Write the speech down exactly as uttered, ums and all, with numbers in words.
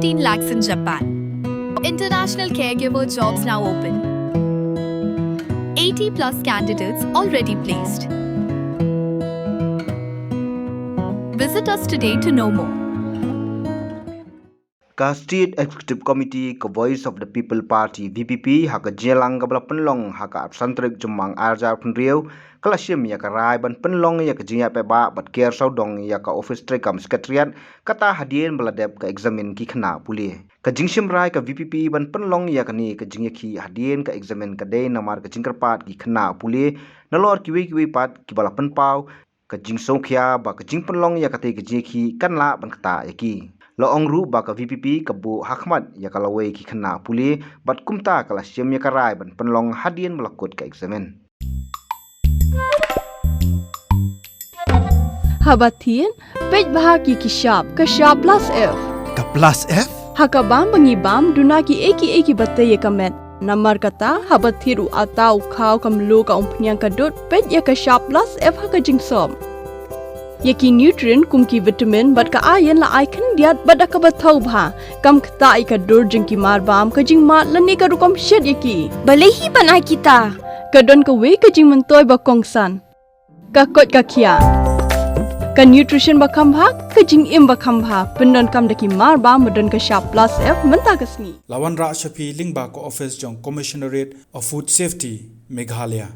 Fifteen lakhs in Japan. International caregiver jobs now open. Eighty plus candidates already placed. Visit us today to know more. Ka State Executive Committee ka Voice of the People Party, V P P, ha ka jingïalang kaba la pynlong ha ka arphew san tarik Jymmang arhajar arphew hynriew, ka la shim ïa ka rai ban pynlong ïa ka jingïapynbha bad ker sawdong ïa ka office treikam Secretariat, kata hadien ba la dep ka eksamin ki khynnah pule. Ka jingshim rai ka V P P ban pynlong ïa kane ka jingïakhih hadien ka eksamin ka dei namar ka jingkyrpad ki khynnah pule nalor kiwei kiwei pat kiba la pynpaw ka jingsngewkhia ba ka jingpynlong ïa katei ka jingïakhih kan lah ban ktah ïa ki. La ong ruh ba ka V P P ka buh ha khmat ïa ka lawei ki khynnah pule bad kumta ka la shim ïa ka rai ban pynlong hadien ba la kut ka eksamin. Haba thied, peit bha ïa ki shap, ka shap plus F. Ka plus F? Ha ka bam ba ngi bam, duna kiei kiei kiba tei ïa ka met. Namar kata, haba thied u atta, u khaw, ka mluh, ka umphniang, ka dud, peit ïa ka shap plus F ha ka jingsop. Ïa ki nutrient kum ki vitamin bad ka iron la ai khyndiat bad da kaba thaw bha. Kam ktah ïa ka dur jong ki marbam, ka jingmad lane ka rukom shet ïa ki. Balei hi ban ai kita? Ka don kawei ka jingmyntoi ba kongsan. Ka koit ka khiah. Ka nutrition ba kham bha, ka jingim ba kham bha. Pyndonkam da ki marbam ba don ka shap plus F mynta ka sngi. La wanrah sha phi lyngba ka office jong Commissionerate of Food Safety, Meghalaya.